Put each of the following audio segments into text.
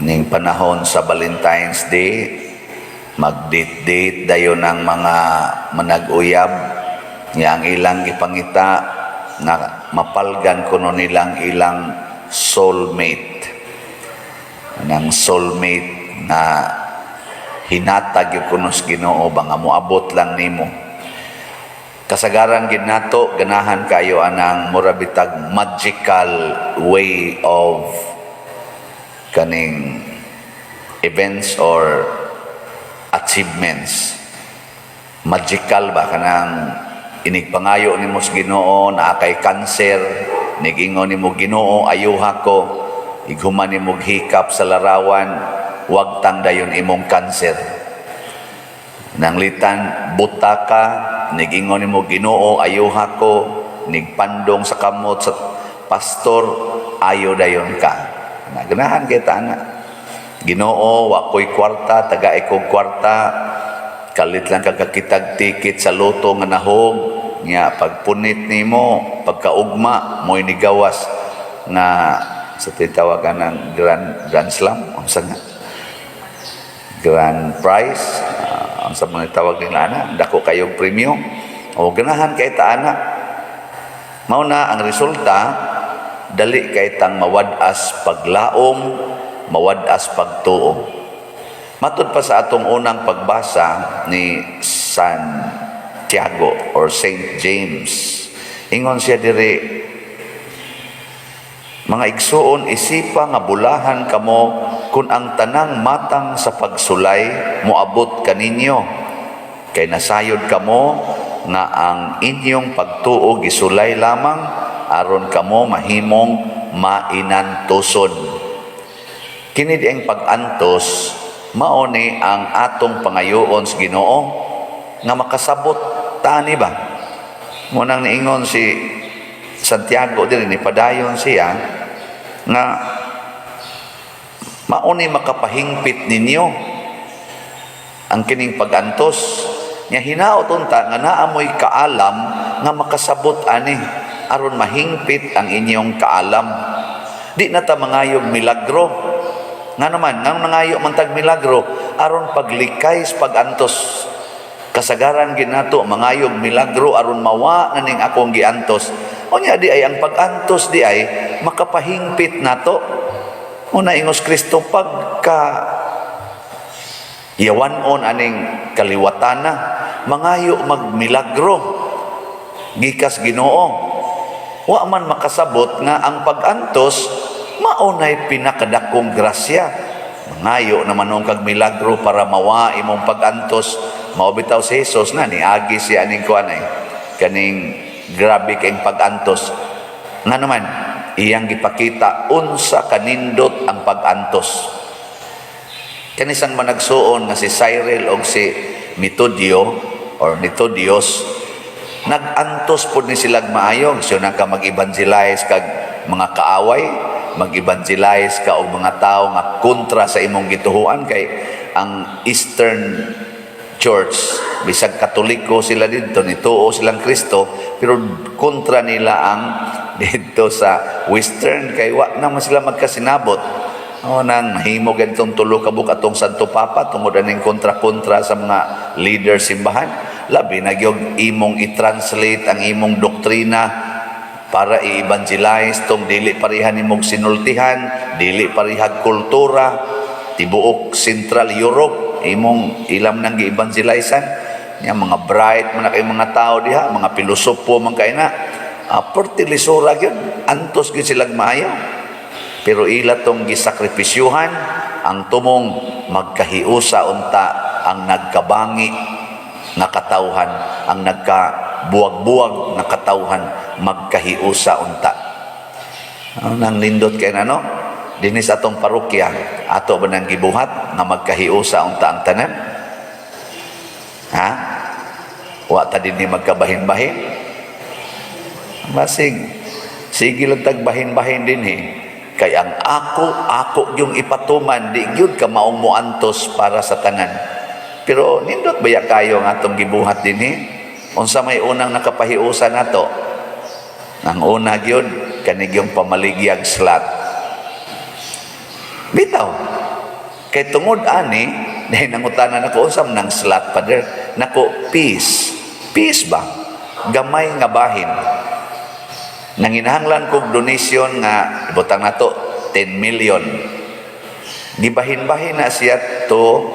Ning panahon sa Valentine's Day, mag-date-date dayon ang mga manag-uyab nga ang ilang gipangita nga mapalgan kuno nilang ilang soulmate. Nang soulmate nga hinatag gyud kuno sa Ginoo ba nga moabot lang nimo. Kasagaran gid nato, ganahan kayo anang mura bitag magical way of kaning events or achievements. Magical ba, kanang inigpangayo nimo sa Ginoo, naa kay cancer, nigingon nimo, "Ginoo, ayuha ko." Ighuman nimo hikap sa larawan, wagtang dayon imong cancer. Nanglitan buta ka, nigingon nimo, "Ginoo, ayuha ko." Nigpandong sa kamot sa pastor, ayo dayon ka. Naganahan kay ta ana. "Ginoo, wa ko'y kwarta, tagai kog kwarta." Kalit lang kagkakitag ticket sa lotto nga nahog nya, pagpunit nimo, pagkaugma mo'y nigawas nga sa titawagan ng grand grand slam, unsa nga grand prize, ang sa mga tawag nila ana, dako kayong premyo. O ganahan kay ta ana. Mao na ang resulta, dali kay tang mawad-as paglaom, mawad-as pagtuo. Matud pa sa atong unang pagbasa ni Santiago or Saint James, ingon siya diri, "Mga igsuon, isipa nga bulahan kamo kung ang tanang matang sa pagsulay moabot kaninyo. Kay nasayod kamo nga ang inyong pagtuo gisulay lamang aron kamo mahimong mainantuson." Kini di ang pag-antos, mao ni ang atong pangayoon sa Ginoo nga makasabot tani ba. Mo nang niingon si Santiago diri, ni padayon siya nga mao ni makapahingpit ninyo ang kining pag-antos nya. Hinaot unta nga naa moy kaalam nga makasabot ani aron mahingpit ang inyong kaalam. Di na ta mangayog milagro. Nga naman nang nangayo man tag milagro aron paglikay sa pag-antos? Kasagaran ginato mangayog milagro aron mawa na ning akong giantos. Unya di ay ang pag-antos di ay makapahingpit nato. Una ingos Kristo, pagka yawanon aning kaliwatana, mangayo magmilagro gikas Ginoo. Wa man makasabot nga ang pag-antos mao nay pinakadakong grasya. Mangayo naman nung kag milagro para mawa imong pag-antos. Mao bitaw si Jesus na niagi siya aning kuan ay kaning grabe kayong pag-antos. Nga naman iyang gipakita unsa kanindot ang pag-antos. Kanisang managsuon nga si Cyril og si Metodio or Methodius, nag-antos pod ni silag maayo. Siya na ka mag-evangelize kag mga kaaway, mag-evangelize ka og mga tao nga kontra sa imong gituhuan, kay ang Eastern Church, bisag Katoliko sila didto, nituo silang Kristo, pero kontra nila ang dito sa Western kay wa naman sila magkasinabot. O nang mahimo ganitong tulo ka buok atong Santo Papa tungod aning kontra-kontra sa mga leader simbahan. Labi na gyud imong i-translate ang imong doktrina para i-evangelize tong dili pareha nimong sinultihan, dili parehag kultura, tibuok Central Europe imong ilam nang gi-evangelizean. Nya mga bright man na kay mga tao diha, mga pilosopo man kay na. Perti lisura gyud, antos gyud silang maayo. Pero ila tong gisakripisyuhan ang tumong magkahiusa unta ang nagkabangi nga katawhan, ang nagkabuwag-buwag nga katawhan, magkahiusa unta. Ano nang nindot kay na, no? Dinhi sa atong parokya, ato ba nang gibuhat nga magkahiusa unta ang tanan? Ha? Wa ta dinhi magkabahin-bahin? Basig sige lang tagbahin-bahin dinhi. Kay ang ako, ako yung ipatuman, di gyud ka maong moantos para sa tanan. Pero nindot baya kayo ang atong gibuhat dinhi? Unsa may unang nakapahiusa nato? Ang una gyud kani yung pamaligyag slot. Bitaw. Kay tungod ani, dahil nangutanan ako, unsa man ang slot, Father? Nako, piece. Piece ba? Gamay nga bahin. Nanginahanglan kog donation nga ibutang nato 10 million. Gibahin-bahin na siya to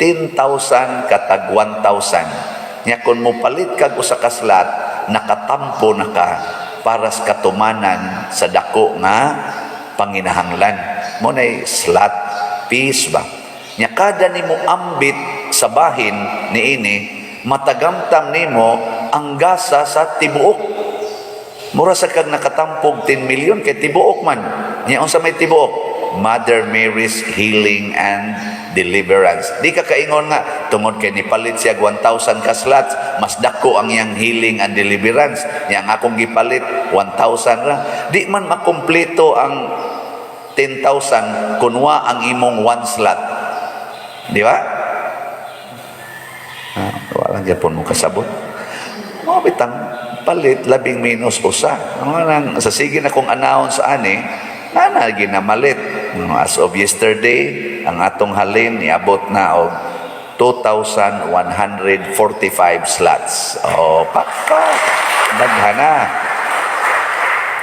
10,000 katag 1,000. Nya kung mopalit kag usa ka slot, nakatampo na ka para sa katumanan sa dako nga panginahanglan. Mao nay slot, piece ba? Nya kada nimo ambit sa bahin niini, matagamtam nimo ang gasa sa tibuok. Mura sa kag nakatampog 10 million kay tibuok man. Nya unsa may tibuok? Mother Mary's healing and deliverance. Di ka kaingon nga tungod kay nipalit siya 1,000 ka slots, mas dako ang iyang healing and deliverance. Nya ang akong gipalit 1,000 ra. Di man makumpleto ang 10,000 kunwa ang imong one slot. Di ba? Ah, wala gyapon mo kasabot. Mao bitang palit labing minus usa. Ang nang sa sige na kong announce ani, na ginamalit. No, as of yesterday, ang atong halin niabot na og 2,145 slots. Oh, pakpak. Daghan na.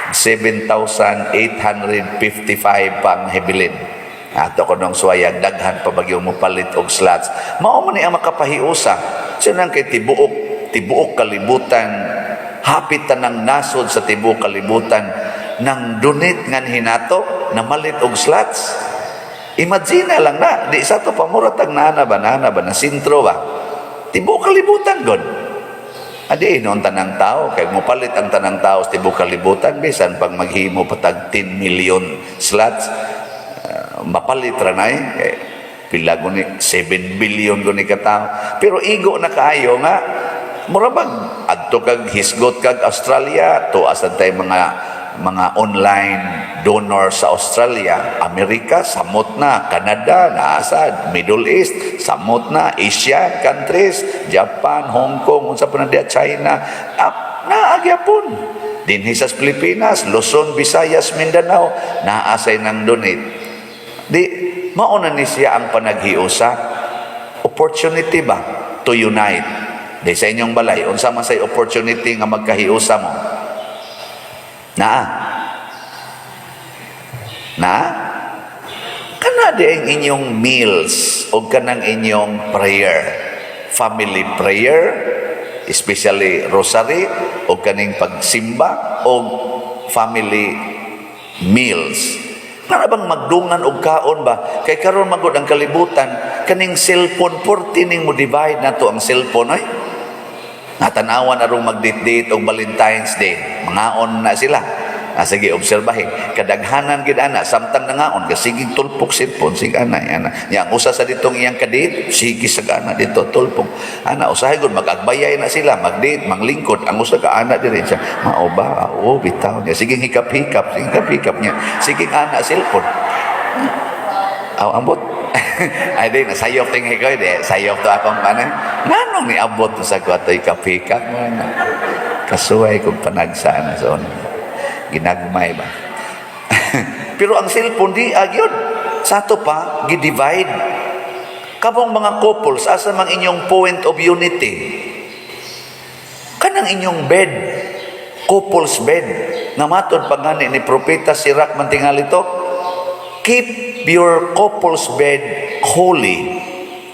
7,855 pang hibilin. Ato ko nung suwayag, daghan pa bagyo mo palit og slots. Mao man ni ang makapahiusa. Siya nang kay tibuok, tibuok kalibutan, hapit tanang nasod sa tibuok kalibutan, nang donate ngan hinato, namalit og slots. Imagine lang na, di sa to pamuratag naana ba, na sentro ba? Tibuok kalibutan god. Adi noon tanang tao, kay mopalit ang tanang tao sa tibuok kalibutan, bisan pag maghimo patag 10 million slots, mapalit ra na eh. Kay pila guni, 7 billion guni ka tao. Pero igo na kaayo nga mura bag adto kag hisgot kag Australia, tuas tay mga online donor sa Australia, Amerika, samot na, Canada, naasa, Middle East, samot na, Asian countries, Japan, Hong Kong, unsa pa na diya, China, ah, naagyapon. Dinhi sa Pilipinas, Luzon, Visayas, Mindanao, naasay nang donate. Di, mauna ni siya ang panaghiusa. Opportunity ba to unite? Di sa inyong balay, unsa man say opportunity nga magkahiusa mo? Naa. Na? Kana di ang inyong meals o kanang inyong prayer. Family prayer, especially rosary, o kaning pagsimba, o family meals. Para bang magdungan og kaon ba? Kay karon magud ang kalibutan, kaning cellphone, porti ning mo divide nato ang cellphone oy. Natanawan arong mag-date-date og Valentine's Day. Mangaon na sila. Ah, sige, obserbahin. Kadaghanan gid ana samtang nangaon ka sige tulpok cellphone sige ana ana. Nya ang usa sa ditong iyang kadate, sige sa ana dito tulpok. Ana usahay gud mag-agbayay na sila, mag-date, manglingkod. Ang usa ka ana diri siya. Mao ba? Oo, bitaw niya. Sige hikap-hikap, sige hikap-hikap niya. Sige ana cellphone. Aw, ambot. Ay di, nasayop ting hikoy, di. Sayop to akong ano. Nganong niabot sa ko ato hikap-hikap? Kasuway kong panagsa na so, ginagmay ba? Pero ang cellphone di agyod. Sa ato pa, gi-divide. Kamong mga couples, asa mang inyong point of unity? Kanang inyong bed, couples bed. Nga matod pa gani ni Propeta Sirach man tingali to, keep your couple's bed holy,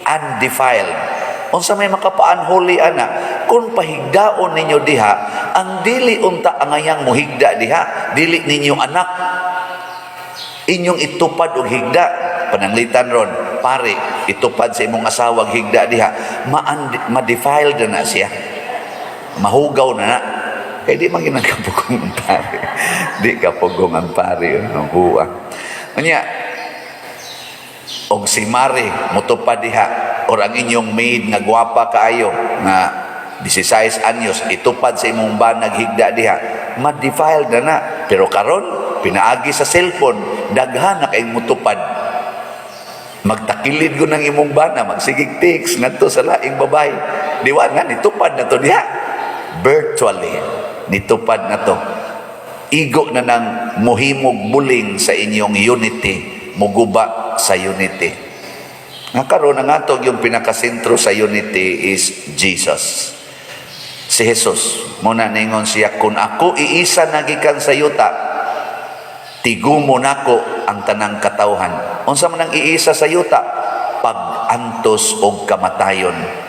undefiled. Unsa may makapaan-holy ana? Kung pahigdaon ninyo diha, ang dili unta angayang muhigda diha, dili ninyo anak. Inyong itupad og higda. Pananglitan ron, pare, itupad sa imong asawa higda diha, ma-defiled na na siya. Mahugaw na na. Kay di man ginagkapugong ang pare. Di kapugong ang pare. Ang huwa. Unya, og si Mari mutupad diha or ang inyong maid nga gwapa kaayo nga 16 anyos itupad sa imong banag higda diha, ma-defiled na na. Pero karon pinaagi sa cellphone, daghan na kayong mutupad, magtakilid ko ng imong bana, magsigig text ngadto sa laing babae, di wa nga nitupad na to diha virtually, nitupad na to. Igo na nang muhimog buling sa inyong unity, muguba sa unity. Nga karon, ang ato yung pinakasentro sa unity is Jesus. Si Jesus, muna ningon siya, "Kung ako iisa nagikan sa yuta, tigumo nako ang tanang katawhan." Unsa man ang iisa sa yuta? Pag-antos og kamatayon.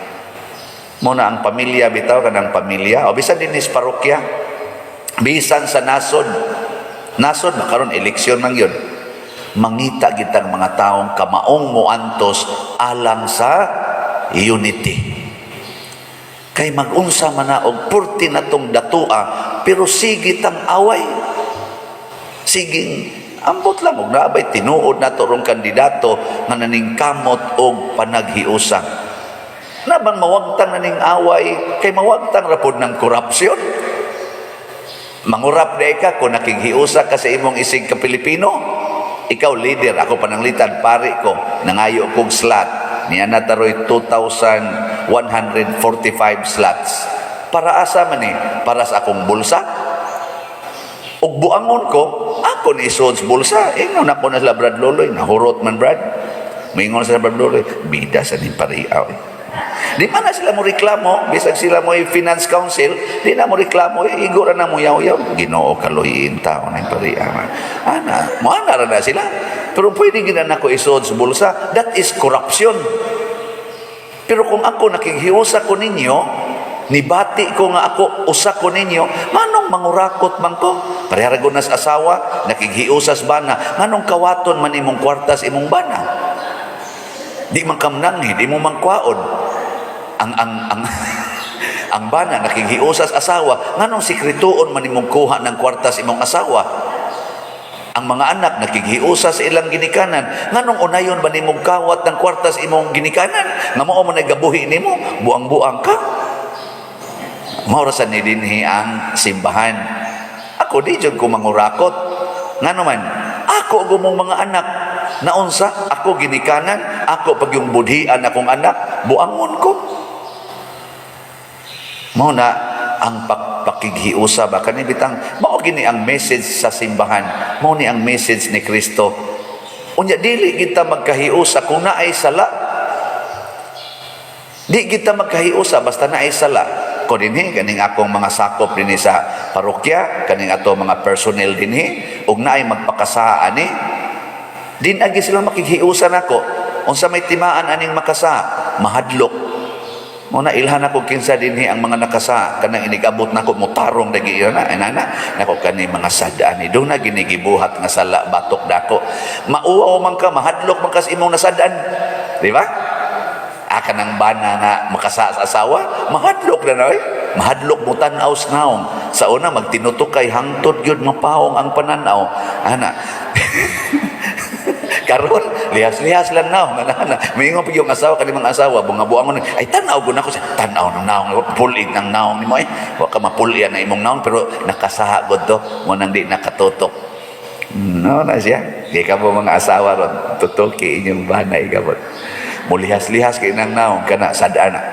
Muna ang pamilya bitaw, kanang pamilya o bisan dinhi sa parokya, bisan sa nasod. Nasod makaron, eleksyon man yun. Mangita gitang mga taong kamaong moantos alang sa unity. Kay mag-unsa man na og purti na tong datua, pero sige tang away. Sige, ambot lang og naabay tinuod na to rong kandidato nga naningkamot og panaghiusa. Nabang mawagtang na ning away, kay mawagtang rapod ng korupsyon. Mangurap di ka kung nakighiusa ka sa imong isig ka Pilipino. Ikaw leader, ako pananglitan pari ko, nangayo kog slot. Niya na taroy 2,145 slots. Para asa man ni? Para sa akong bulsa? Ug buangon ko, ako ni isuod sa bulsa. Ingon ako na sila, "Brad Loloy, nahurot man, Brad." Moingon sila, "Brad Loloy, bida sa ning pariaw eh." Di man na sila mo reklamo, bisag sila mo finance council, di na mo reklamo, eh, igo ra na mo yaw-yaw. "Ginoo, kaluhiin tao na pariaw." Ana, mo ana ra na sila. Pero pwede gina nako isuod sa bulsa, that is corruption. Pero kung ako nakighiusa ko ninyo, nibati ko nga ako usa ko ninyo, nganong mangurakot man ko? Pareha ra nas asawa, nakighiusas bana, nganong kawaton man imong kwartas imong bana? Di man kamnanghi, di mo man kwaon. Ang bana nakighiusas asawa, nganong sikretuon man imong kuha ng kwartas imong asawa? Ang mga anak nakighiusa sa ilang ginikanan, nganong unayon ba nimong kawat ng kwartas imong ginikanan? Nga mao man nagabuhi nimo, buang-buang ka. Mao ra sa ni dinhi ang simbahan. Ako di jud ko mangurakot. Ngano man, ako gumong mga anak naunsa, ako ginikanan, ako pag yung budhian akong anak, buangon ko. Mao na ang pakighiusa ba, kani bitang mao gini ang message sa simbahan, mao ni ang message ni Kristo. Unya dili kita magkahiusa kung naay sala. Di kita magkahiusa basta naay sala. Ko dinhi, kaning akong mga sakop dinhi sa parokya, kaning ato mga personnel dinhi, ug naay magpakasa ani, din agi sila makighiusa nako. Unsa may timaan aning makasa, mahadlok mo na. Ilhan ako kinsa dinhi ang mga nakasa, kanang inigabot nako motarong lagi na inana nako, kani mga sad-an ni do na ginigibuhat nga sala batok dako. Mauwaw man ka, mahadlok man ka sa imong nasad-an, di ba? Ah, kanang bana nga makasa sa asawa, mahadlok na na oy. Mahadlok mo tan-aw sa naong. Sa una magtinutukay, hangtod gyud mapaong ang pananaw ana. Karon lihas-lihas lang naong ana. Moingon pag yung asawa, kani mga asawa bunga buangon ay, tan-aw gud nako siya, tan-aw ng naong, pulit ng naong nimo eh. Wa ka mapulian na imong naong, pero nakasaha gud to mo nang di nakatutok. No na siya. Di ka mo mga asawa ron, tutuki inyong bana igabot. Mulihas-lihas kay nang naong kana sada na.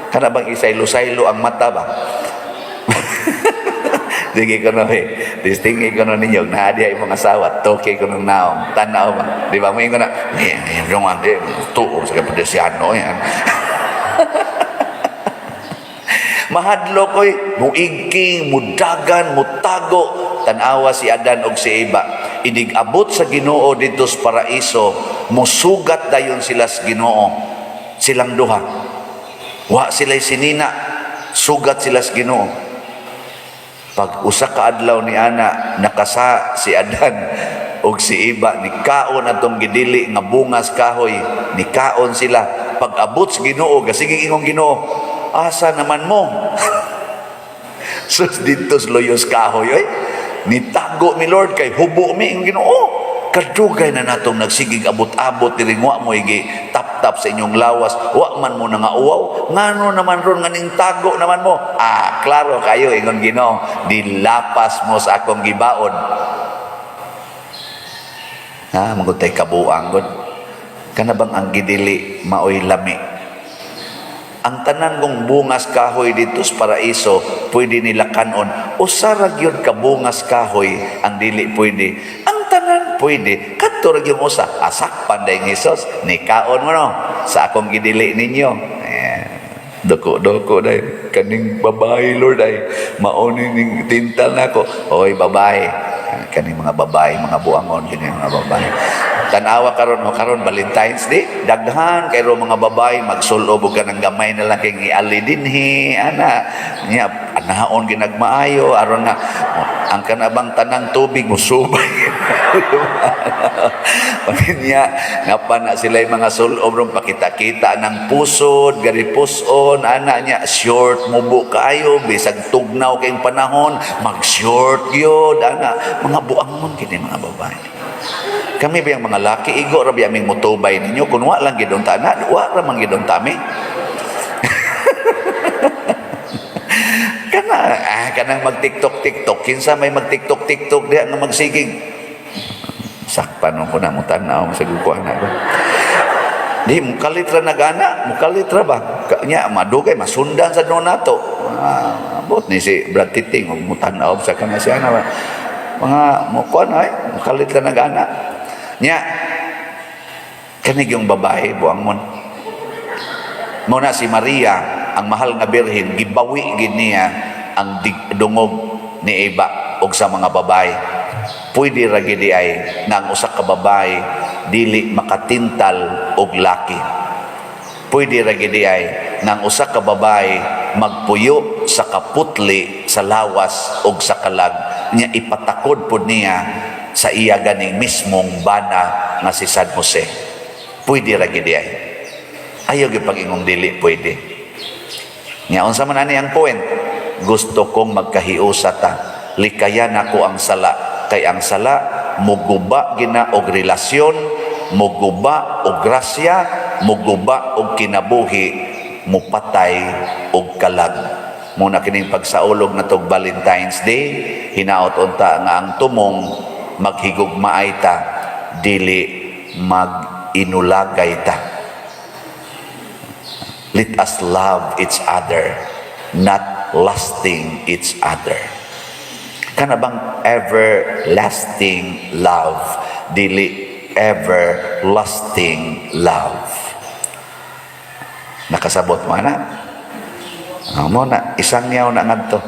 Kana bang isaylo-saylo ang mata ba? Sige ko no eh. Distingi ko no ninyo, naa diha imong asawa, toke ko ng naong, tanaw ba? Di ba? Mo na, eh, yung eh, tuo sa kapadesyano yan. Mahadlok koy, muigking, mudagan, mutago. Tanawa si Adan og si Eva. Inig-abot sa Ginoo dito sa paraiso, musugat dayon sila sa Ginoo. Silang duha. Wa sila'y sinina, sugat sila sa Ginoo. Pag usa ka adlaw ni ana, nakasa si Adan og si Eva, ni kaon atong gidili nga bungas kahoy, ni kaon sila. Pag abot sa Ginoo, gasiging ingong Ginoo, "Asa naman mo?" "Sus, dito sa luyos kahoy oy. Nitago mi, Lord, kay hubo mi." Ingong Ginoo, "Kadugay na natong nagsigig abot-abot diri, wa mo igi tap-tap sa inyong lawas, wa man mo nangauwaw, ngano naman ron nga ning tago naman mo?" "Ah, klaro kayo," ingon Ginoo, "dilapas mo sa akong gibaon." Ha, magutay kabuang gud. Kana bang ang gidili maoy lami? Ang tanan kong bungas kahoy dito sa paraiso pwede nila kanon, usa ra gyud ka bungas kahoy ang dili pwede. Ang tanan Pwede kadto ra gyud usa, asakpan dayong Hesus nikaon mo, no, sa akong gidili ninyo. Eh, dako-dako day kaning babae, Lord, ay mao ning tintal nako. Oy babae, kaning mga babae, mga buangon kini mga babae. Tan-awa karon, oh, karon Valentine's Day, daghan kay ro mga babae magsulob og kanang gamay na lang kay iali dinhi ana nya, anaon ginagmaayo aron nga, oh, ang kanabang tanang tubig musubay. Niya napa na sila yung mga sulob ron, pakita-kita ng pusod, gari puson ana niya, short mubo kaayo, bisag tugnaw kayong panahon, mag-short gyud ana. Mga buangon kini mga babae. Kami ba yung mga laki, igo ra ba aming mutubay ninyo kun wa lang gid unta na, wa ra man gid unta mi. Kana kanang mag-TikTok TikTok, kinsa may mag-TikTok TikTok diha nga magsigig sakpan ko na mo tan-aw sa gukuan na ko. Di mukalit ra nagana, mukalit ra ba? Nya madugay masundan sa doon nato. Abot ni si Brad Titing og mutan-aw sa kana siya na mga mukuan ay mukalit ra nagana. Nya kanig yung babae buangon. Mao na si Maria, ang mahal nga birhen, gibawi gid niya ang dungog ni Eva og sa mga babae. Pwede ra gid ay nga ang usa ka babae dili makatintal og laki. Pwede ra gid ay nga ang usa ka babae magpuyo sa kaputli sa lawas og sa kalag niya, ipatakod pod niya sa iya ganing mismong bana nga si San Jose. Pwede ra gid ay. Ayaw gyud pag-ingong dili pwede. Nya unsa man ani ang point? Gusto kong magkahiusa ta. Likayan ako ang sala, kay ang sala muguba gina og relasyon, muguba og grasya, muguba og kinabuhi, mupatay og kalag. Muna kining pagsaulog na tog Valentine's Day, hinaot unta nga ang tumong maghigugmaay ta, dili mag-inulagay ta. Let us love each other, not lusting each other. Kana bang everlasting love, dili everlasting love. Nakasabot mo na? Ah, mo na, isang yaw na ngadto.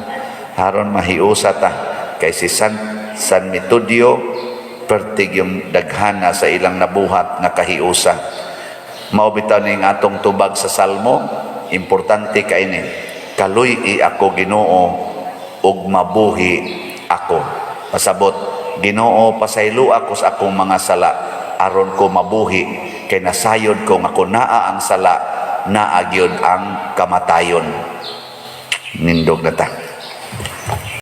Haron mahiusa ta kay si San Metodio pertig yung daghana sa ilang nabuhat nga kahiusa. Mao bitaw ning atong tubag sa Salmo, importante kay ni. Kaluy-i ako, Ginoo, ug mabuhi ako. Pasabot, Ginoo, pasaylo ako sa akong mga sala aron ko mabuhi, kay nasayod ko nga kun naa ang sala, naa gyud ang kamatayon. Nindog na ta.